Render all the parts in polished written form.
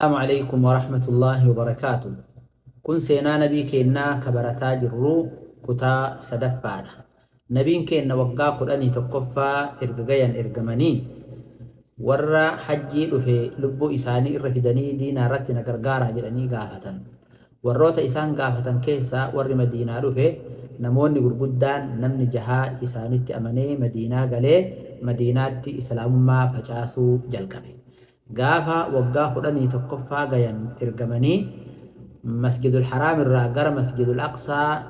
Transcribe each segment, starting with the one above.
Assalaamu Aleykum Warahmatullaahi Wabarakaatuh. Kun seenaa Nabii keennaa ka barataa jirru kutaa sadaffaadha. Nabiin keenna waggaa 11ffaa erga gayan ergamanii, warra hajjii dhufe lubbuu isaanii irra fidanii diinaa irratti na gargaaraa jedhanii gaafatan. Warroota isaan gaafatan keessaa warri Madiinaa dhufe namoonni gurguddaan namni jahaa isaanitti amanee Madiinaa galee Madiinaatti Islaamummaa facaasuu jalqabe. Gaafa waggaa 11ffaa gayan ergamanii Masjidul Haraam irraa gara Masjidul Aqsaa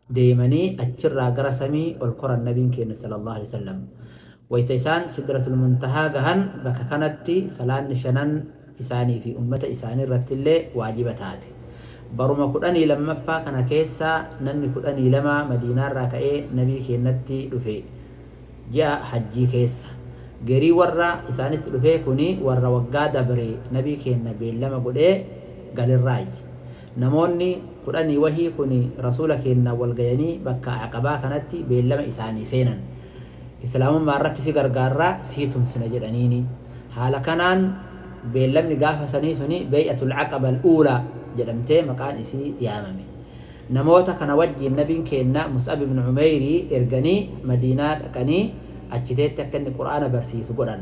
deemanii achirraa gara samii ol koran Nabiin keenna sallallaahu aleyhi wa sallam. Wayta isaan Sidratul Muntahaa gahan bakka kanatti salaanni shanan isaanii fi ummata isaanii irrattillee waajiba taate. Baruma 12ffaa kana keessa namni 12 Madiinaarraa ka'ee Nabii keennatti dhufe. Ji'a hajjii keessa. Garii warra isaanitti dhufee kuni warra waggaa dabre Nabii keenna beellama godhee galerraayyi. Namoonni kudhanii wahii kuni Rasuula keennaan wal gayanii bakka Aqabaa kanatti beellama isaanii seenan. Islaamummaa irratti si gargaarra, sii tumsina jedhaniini. Haala kanaan beellamni gaafa sanii suni Bey'atul Aqaba Al-Uulaa jedhamtee maqaan isii yaamame. Namoota kana wajjiin Nabiin keenna Mus'ab ibn Umeyrii erganii Madiinaa dhaqanii achiteetti akka inni Qur'aana barsiisu godhan.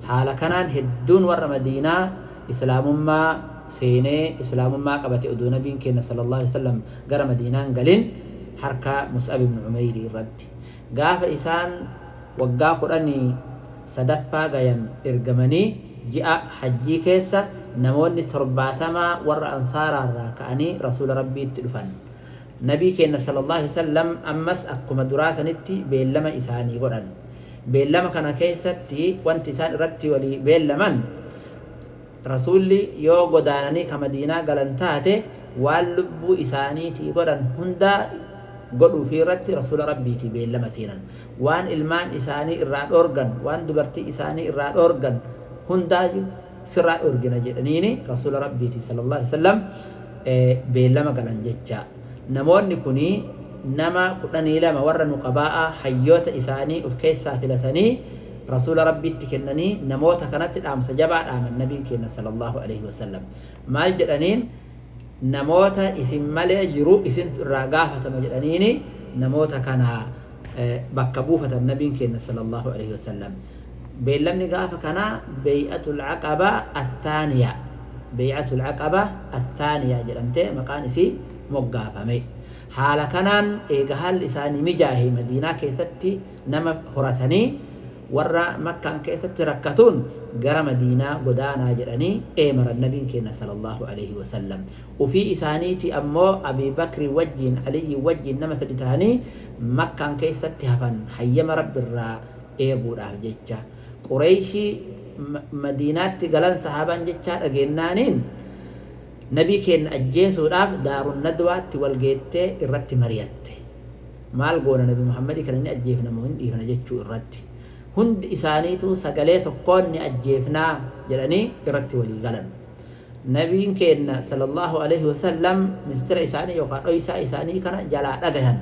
Haala kanaan hedduun warra Madiinaa Islaamummaa seenee Islaamummaa qabate odoo Nabiin keenna sallallaahu aleyhi wa sallam gara Madiinaa hin galin harka Mus'ab ibn Umeyrii irratti. Gaafa isaan waggaa 13ffaa gayan ergamanii ji'a hajjii keessa namoonni torbaatamaa warra ansaaraarraa ka'anii Rasuula Rabbiitti dhufan. Nabii keenna sallallaahu aleyhi wa sallam ammas akkuma duraa sanitti beellama isaanii godhan. Beellama kana keessatti wanti isaan irratti walii beellaman, Rasuulli yoo godaananii ka Madiinaa galan taate waan lubbuu isaaniitii godhan hundaa godhuufii irratti Rasuula Rabbiitii beellama seenan. Waan ilmaan isaanii irraa dhoorgan, waan dubartii isaanii irraa dhoorgan hundaayyu sirraa dhoorgina jedhaniini Rasuula Rabbiitii sallallaahu aleyhi wa sallam beellama galan jecha. Namoonni kuni nama 12 warra nuqabaa'a, hayyoota isaanii uf keessaa filatanii Rasuula Rabbiitti kennanii namoota kanatti dhaamsa jabaa dhaaman Nabiin keenna sallallaahu aleyhi wa sallam. Maal jedhaniin? Namoota isin malee jiru isintu irraa gaafatama jedhaniini namoota kana bakka buufatan Nabiin keenna sallallaahu aleyhi wa sallam. Beellamni gaafa kanaa Bey'atul Aqaba Athaaniya Bey'atul Aqaba Athaaniya jedhamtee maqaan isii moggaafame. Haala kanaan eega haalli isaanii mijaahe Madiinaa keessatti nama horatanii warra Makkaan keessatti rakkatuun gara Madiinaa godaanaa jedhanii eemaran Nabiin keenna sallallaahu aleyhi wa sallam. Ufii isaaniitii ammoo Abii Bakrii wajjiin Aliyyiin wajjiin nama sadi tahanii Makkaan keessatti hafan hayyama Rabbirraa eeguudhaaf jecha. Qureeyshii Madiinaatti galan sahaabaan jechaa dhageennaaniin Nabii keenna ajjeesuudhaaf Daarun Nadwaatti wal geettee irratti mariyatte. Maal goona Nabi Muhammadii kana ni ajjeefna moo hin dhiifna jechuu irratti. Hundi isaaniituu sagalee tokkoon ni ajjeefna jedhanii irratti walii galan. Nabiin keenna sallallaahu aleyhi wa sallam mistira isaanii yookaa dhoysaa isaanii kana jalaa dhagayan.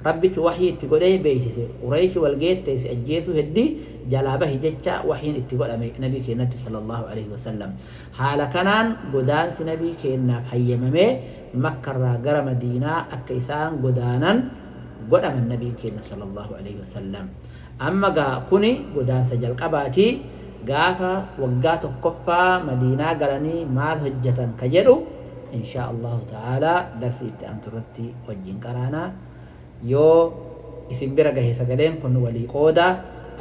Rabbitu wahyii itti godhee beeysise. Qureyshi wal geettee si ajjeesuu heddi jalaa bahi jecha wahyiin itti godhame Nabii keennatti sallallaahu aleyhi wa sallam. Haala kanaan godaansi Nabii keennaaf hayyamamee Makkarraa gara Madiinaa akka isaan godaanan godhaman Nabiin keenna sallallaahu aleyhi wa sallam. Amma gaa kuni godaansa jalqabaati. Gaafa waggaa tokkoffaa Madiinaa galanii maal hojjatan ka jedhu inshaa Allaahu ta'aalaa darsii itti aantu irratti wajjiin qaraana. Yoo isin bira gahe sagaleen kun walii qoodaa.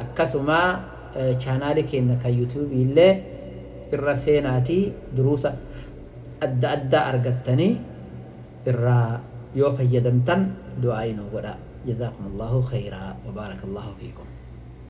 Akkasuma chaanaali keenna kan YouTube illee irra seenaatii duruusa adda addaa argattanii irraa yoo fayyadamtan du'aa'ii nuu godhaa. Jazaakumullahu kheyraa wa baarakallahu fiikum.